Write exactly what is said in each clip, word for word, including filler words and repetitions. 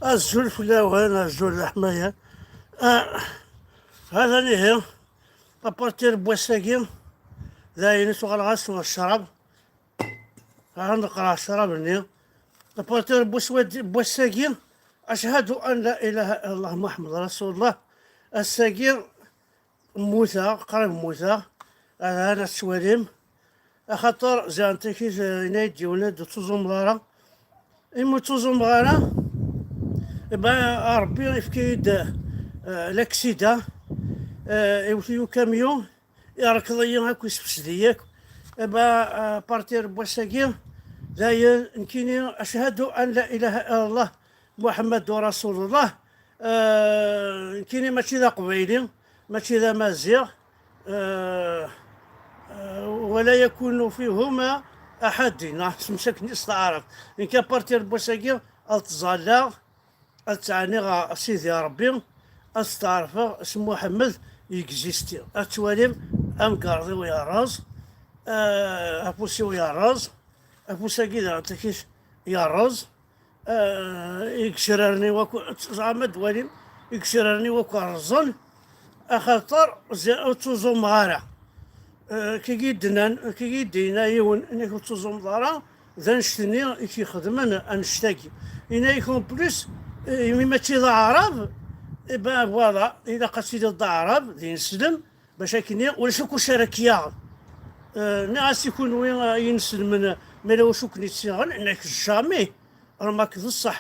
Azul fell-awen, azul leḥmaya. Ah, hada ihi, apartir n wass-agi, d ayen i tuɣal ɣas ccrab. Aha neqreɛ ccrab-nni. Apartir n wass-, n wass-agi, ashhadu an la ilaha illallah Muḥemmed Rasulullah. Ass-agi, mmuteɣ, qrib mmuteɣ. Aha ad tettwalim. Axaṭer ziɣen takit, eh, yenna-yi-d yiwen ur tettuẓumeḍ ara. Imi ur ttuẓumeɣ ara, iba Ṛebbi ifka-yi-d, eh, laksida, eh, iwet-iyi ukamyun, iṛekkeḍ-iyi akk, isefsed-iyi akk. Iba, eh, partir n wass-agi, dayen, nekkini, ashhadu an la ilaha illallah, Muḥemmadu Rasulullah, eh, nekkini mačči d aqbayli, mačči d amaziɣ, eh, eh, wala yakunu fihuma ahad, neɣ semsakken s taɛrabt. Nekk apartir n wass-agi ad ttẓallaɣ, ad ttɛenniɣ Sidi Ṛebbi, ad steɛṛfeɣ s Muḥemmed yegizisti. Ad twalim amgerḍ-iw yerreẓ, eh, afus-iw yerreẓ, afus-agi daɣen takit yerreẓ, eh, igecrar-nni wakk, zeɛma ad twalim, igecrar-nni wakk rrẓen, axaṭer zi-, ur ttuẓumeɣ ara. Eh, kigi d-nnan, kigi d-yenna yiwen, nekk ur ttuẓumeḍ ara, d annect-nni i k-ixedmen annect-agi. Yenna-yak en plus, eh, imi mačči d aɛrab, eh ben voilà, ilaq ad tiliḍ d aɛrab, d ineslem, bac akken ulac akk wacu ara k-yaɣen. Eh, nniɣ-as i kunwi, eh, ay ineslmen, ma yella wacu ken-ittiɣen, nekk jamais. Remarque d ṣṣeḥ.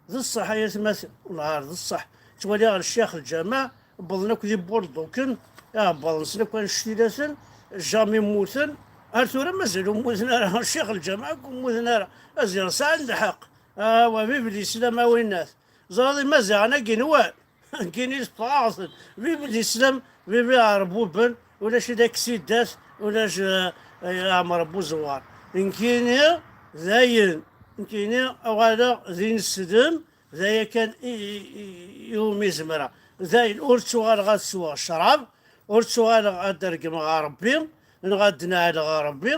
D ṣṣeḥ ay atmaten, wellah d ṣṣeḥ. Ttwaliɣ ccix lǧameɛ, wwḍen akk d iburduken, ah, wwḍen-sen akk annect-ilaten, jamais mmuten. Ar tura mazal ur mmuten ara, ccix lǧameɛ akk ur mmuten ara. Azir sɛan lḥeqq. Ah, wa bib lislam a winnat. Ẓriḍ imaziɣen-agi nwan. Nekkini tteffɣeɣ-ten. Bib lislam, bib iɛerbuben, ulac d aksidat, ulac, eh, eh, Ɛmer Buzewwar. Nekkini dayen, nekkini uɣaleɣ d ineslem, d aya kan i, i, i, iwumi zemreɣ. Dayen, ur ttuɣaleɣ ad sweɣ ccrab, ur ttuɣaleɣ ad d-regmeɣ ɣer Ṛebbi, neɣ ad d-neɛleɣ ɣer Ṛebbi,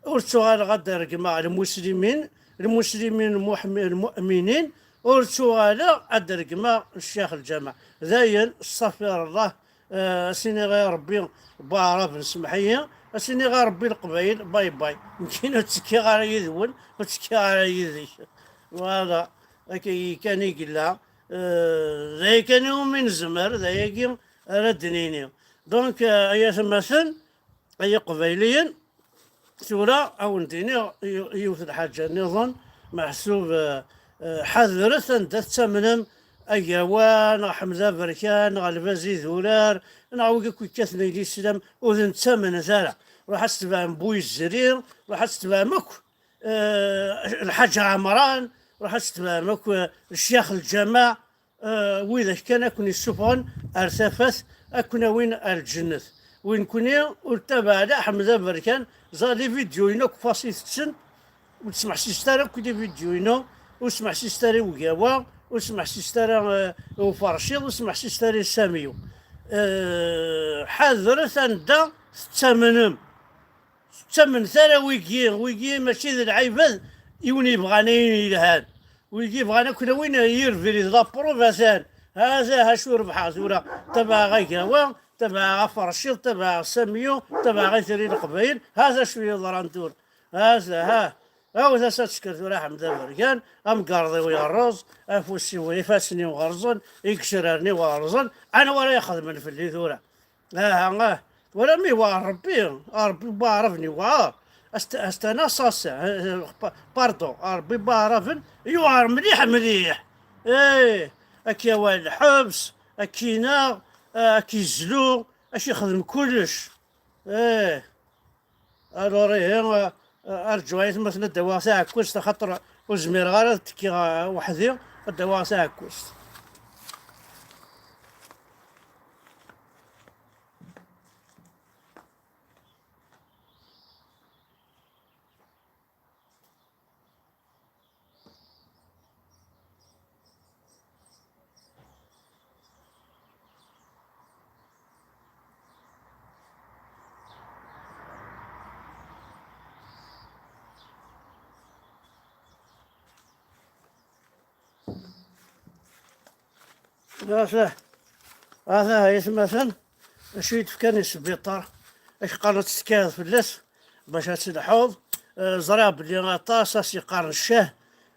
ur ttuɣaleɣ ad d-regmeɣ lmuslimin, lmuslimin, lmuḥmi-, lmu'minin, ur ttuɣaleɣ ad d-regmeɣ ccix lǧameɛ. Dayen, stafirellah, eh, ad s-iniɣ i Ṛebbi Buɛraben, semmeḥ-iyi, ad s-iniɣ i Ṛebbi Leqbayel, bye bye. Nekkini ur ttekkiɣ ara yid-wen, ur ttekkiɣ ara yid-k. Voilà, akka kan i yella. Eh, d aya kan iwumi nezmer, d ayagi ara d-nini. Donc, eh, ay atmaten, ay Iqbayliyen, tura, a wen-d-iniɣ y-, yiwet n lḥaǧa nniḍen, meḥsub, eh, eh, ḥadret anda tettamnem, agawa, neɣ Ḥmed Aberkan, neɣ Lbaz Idurar, neɣ wigi akk yekkaten i lislam, ur ten-ttamnet ara. Ruḥ ad tetbeɛem Bu Yezri, ruḥ ad tetbeɛem akk, eh, Lḥaǧ Ɛemran, ruḥ ad tetbeɛem akk, eh, Ccix Lǧameɛ, eh, widak kan ad ken-issufɣen ar tafat, ad ken-awin ar lǧennet. Wi nekni ur ttabaɛ la Ḥmed Aberkan, ẓer les vidéos-inu akk faṣ itetten, ur tesmeḥsiset ara akk les vidéos-inu, ur smeḥsiset ara i Ugawa, ur smeḥsiset ara, eh, i Uferciḍ, ur smeḥsiset ara i Samiw. Eh, ḥadret anda tettamnem. Tettamnet ara wigi, wigi mačči d lɛibad, yiwen yebɣan ayen yelhan. Wigi bɣan akk lawin yir brid la preuve atan. Hada acu rebḥeɣ tura, tabaɛeɣ Agawa, tabaɛeɣ Aferciḍ, tabaɛeɣ Samiyu, tabaɛeɣ Itri n Leqbayel, hada acu yeḍran tura. Hada, ha, awet-as ad tekker tura Ḥmed Aberkan, amgerḍ-iw yerreẓ, afus-iw, ifassen-iw ɣerẓen, igecrar-iw ɣerẓen, anwa ara ixedmen fell-i tura? Aha, ah. Twalam, iwɛer Ṛebbi, Ṛebbi Baɛraben iwɛer. Ast-, astana sasa, eh, eh, pa-, pardon, Ṛebbi Baɛraben iwɛer mliḥ, mliḥ. Eh, ad k-yawi lḥebs, ad k-ineɣ, eh, ad k-izlu, ad k-ixdem kullec. Eh, alors, ihi, eh, eh, arǧu ay atmaten ad d-awiɣ taɛekkazt, axaṭer ur zmireɣ ara ad tekkiɣ, eh, weḥd-i, ad d-awiɣ taɛekkazt. Ata, ata, ay atmaten, acu i d-fkan i sbiṭar? Ad k-qqaren ad tettkayed fell-as bac ad telḥuḍ. Eh, ẓriɣ belli aṭas ad s-yeqqaren ccah,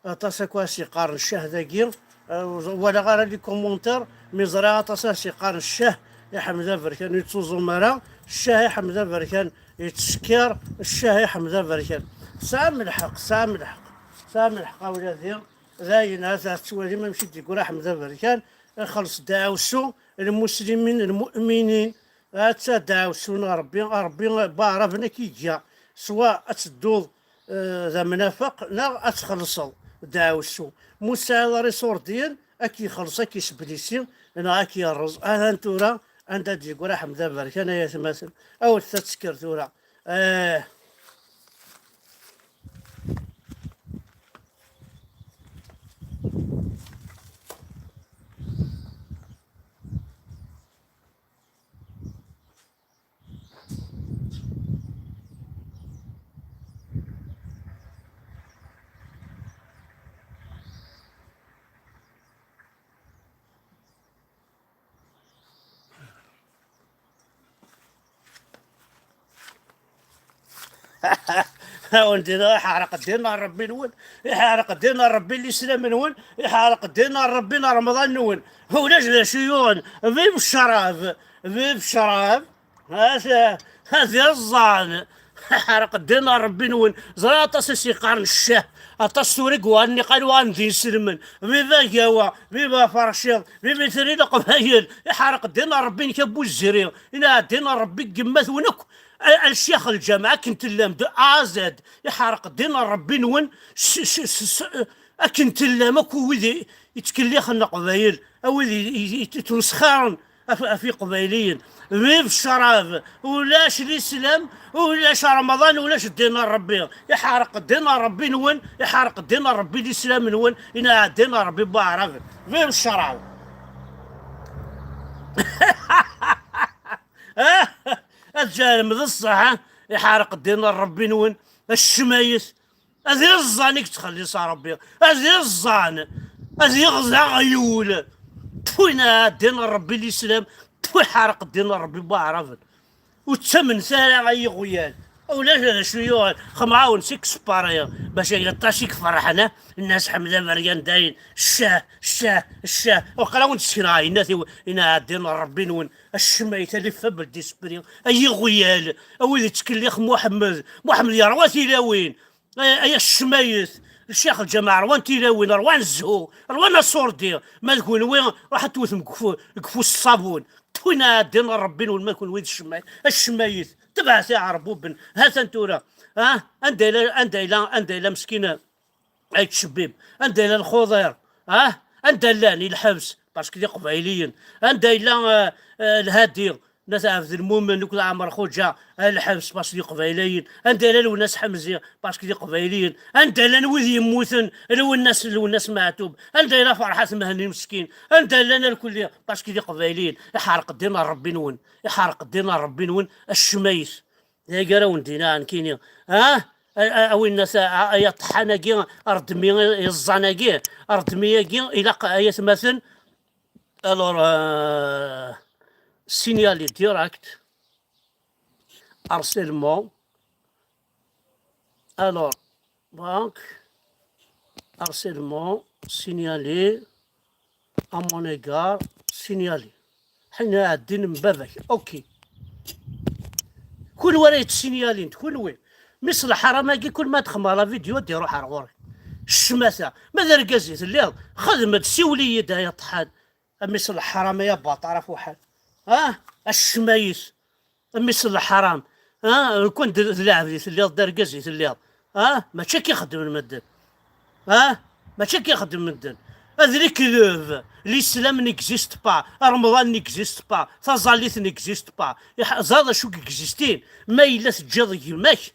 aṭas akk ad s-yeqqaren ccah dagi. Eh, ur walaɣ ara les commentaires, mi ẓriɣ aṭas ad s-yeqqaren ccah i Ḥmed Aberkan ur yettuẓum ara, ccah i Ḥmed Aberkan yettsekkir, ccah i Ḥmed Aberkan. Tesɛam lḥeqq, tesɛam lḥeqq, tesɛam lḥeqq a wladi. Dayen, ha tettwalim amek i d-yeggura Ḥmed Aberkan, ixelleṣ ddeɛwessu, lmuslimin, lmu'minin, atta ddeɛwessu n Ṛebbi, Ṛebbi Baɛraben ad k-iga, swa ad tedduḍ, eh, d amnafeq, neɣ ad txellṣeḍ ddeɛwessu. Ma ur tesɛiḍ ara iṣurdiyen, ad k-ixelleṣ, ad k-isblisi, neɣ ad k-yerreẓ. Atan tura anda d-yeggura Ḥmed Aberkan, ay atmaten. Awet ad tekker tura. Eh. Awen-d-iniɣ, iḥerq ddin n Ṛebbi-nwen, iḥerq ddin n Ṛebbi n Lislam-nwen, iḥerq ddin n Ṛebbi n Remḍan-nwen. Ulac d acu yuɣen. Vive ccrab, vive ccrab. Ad, ad iẓẓan. Iḥerq ddin n Ṛebbi-nwen. Ẓriɣ aṭas i s-yeqqaren ccah. Aṭas tura i yuɣalen iqal uɣalen d inselmen. Vive Agawa, vive Aferciḍ, vive Itri n Leqbayel. Iḥerq ddin n Ṛebbi-nnek a Buzziri. Ineɛ ddin n Ṛebbi deg yemma-twen akk. A, a ccix lǧameɛ, akken tellam, de A à Z, iḥerq ddin n Ṛebbi-nwen, s, s, s, s, akken tellam akk wid i, yettkellixen Leqbayel, a wid i, i, i, yettmesxiren af, af Iqbayliyen. Vive ccrab, ulac lislam, ulac Remḍan, ulac ddin n Ṛebbi. Iḥerq ddin n Ṛebbi-nwen, iḥerq ddin n Ṛebbi lislam-nwen, ineɛ ddin n Ṛebbi Baɛraben. Vive ccrab. Ah, ad tjahlem d ṣṣeḥ, ah? Iḥerq ddin n Ṛebbi-nwen, a ccmayet. Ad iẓẓan i yettxelliṣ Ṛebbi, ad iẓẓan, ad iɣeẓ aɣyul. Tfu, ineɛ ddin n Ṛebbi lislam, tfu, iḥerq ddin n Ṛebbi Baɛraben. Ur ttamnet ara ay iɣwyal. Ulac d acu yuɣen, xemɛawen seg sparya, bac ay aṭas i iferḥen, ah? Nna Ḥmed Abergan dayen, ccah, ccah, ccah. Waqila wen-d-sekneɣ, yenna-t-iw, ineɛ ddin n Ṛebbi-nwen. Acmayt, a les faibles d'esprit, ay iɣwyal, a wid yettkellix Muḥemmed, Muḥemmed yerwa tilawin, ay, ay acmayt, ccix lǧameɛ rwan tilawin, rwan zzhu, rwan aṣurdi, ma d kunwi ruḥ ad tewtem deg ufu-, deg ufus ṣṣabun, tewwin ɛeddi n Ṛebbi-nwen, ma d kunwi d ccmayt, acmayt, tebɛet iɛerbuben, ha-t-an tura, ah, anda yella, anda yella, anda yella meskin, ay ttcebbib, anda yella Lxuḍir? Ah, anda llan i lḥebs? Parce que d Iqbayliyen. Anda yella, euh, euh, Lhadi, Nna Ɛebdelmumen akked Ɛmer Xuǧa, ay lḥebs? Parce que d Iqbayliyen. Anda yella Lwennas Ḥemzi? Parce que d Iqbayliyen. Anda llan wid yemmuten? Lwennas, Lwennas Meɛtub. Anda yella Ferḥat Mhenni meskin? Anda llan irkelli? Parce que d Iqbayliyen. Iḥerq ddin n Ṛebbi-nwen. Iḥerq ddin n Ṛebbi-nwen, a ccmayt. D agi ara wen-d-iniɣ nekkini. Ah? A, a, a winna ta, a, ay aṭḥan-agi, ardmi iẓẓan-agi, ardmi-agi, ilaq ay atmaten, alors, euh, signaler direct, harcèlement, alors, donc, harcèlement, signaler, à mon égard, signaler. Ḥina ɛeddin n baba-k. Ok. Kunwi ara yettsinyalin, kunwi. Mmi-s n leḥram-agi, kul ma d-xedmeɣ la vidéo, ad d-iruḥ ar ɣur-i. Ccmata. Ma d argaz i telliḍ, xdem-d, siwel-iyi-d, ay aṭḥan. A mmi-s n leḥram, ay abaṭar afuḥan. Ah, a ccmayet. A mmi-s n leḥram. Ah, lukan d, d lɛebd i telliḍ, d argaz i telliḍ. Ah, mačči akka i xeddmen medden. Ah, mačči akka i xeddmen medden. Ad lekdeb, l'islam n'existe pas, Remḍan n'existe pas, taẓallit n'existe pas. Iḥ-, ẓer d acu i existin. Ma yella teǧǧiḍ gma-k,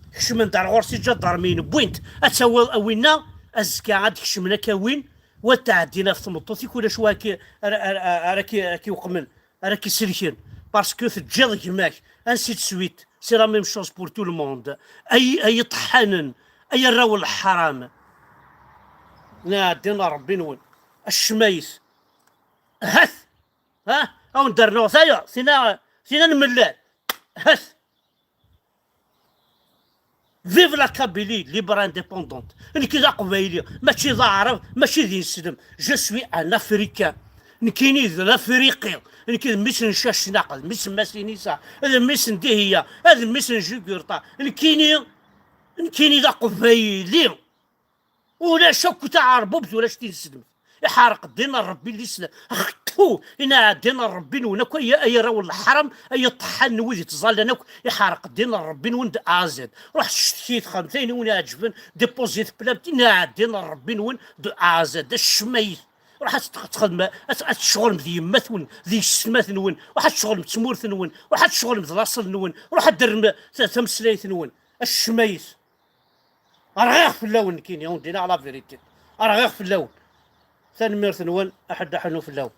kecmen-d ar ɣur-s iǧadarmiyen, wwin-t, ad tawiḍ a winna, azekka ad d-kecmen akka win, wa tɛeddin ɣef tmeṭṭut-ik, ulac wa ara k-, ara, ara, ara k-, ara k-iweqmen, ara k-iselken, parce que teǧǧiḍ gma-k, ainsi de suite, c'est la même chose pour tout le monde. Ay, ay iṭeḥḥanen, ay arraw n leḥram, nɛeddin ar Rebbi-nwen, a ccmayet, hat, ha, a wen-d-rnuɣ tayeḍ, tina, tina n mellal, hat. Vive la Kabylie libre indépendante. Nekk d aqbayli, mačči d aɛrab, mačči d ineslem. Je suis un africain. Nekkini d lafriqi. Nekk d mmi-s n Cacnaq, d mmi-s n Masinisa, d mmi-s n Dihiya, d mmi-s n Jugurṭa. Nekkini, nekkini d aqbayli. Ulac akk taɛerbubt, ulac tineslemt. Iḥerq ddin n Rebbi, l'islam. Xṭu, inaɛdin n Rebbi-nwen akk, ay, ay arraw n leḥram, ay iṭeḥḥan n wid ittẓallan akk, iḥerq ddin n Rebbi-nwen de A à Z. Ruḥ ccetki-t, xemt ayen i wen-iɛeǧben, dépozit plainte, inaɛdin n Rebbi-nwen de A à Z, d acemma-it. Ruḥ ad tx-, txedmem, ad, ad tceɣlem d yemma-twen, d yessetma-twen, ruḥ ad tceɣlem d tmurt-nwen, ruḥ ad tceɣlem d laṣel-nwen, ruḥ ad d-terrem ta-, tameslayt-nwen, acemma-it. Rɣiɣ fell-awen nekkini, on dit la vérité. Rɣiɣ fell-awen. Tanemmirt-nwen, aḥeddu aḥennu fell-awen.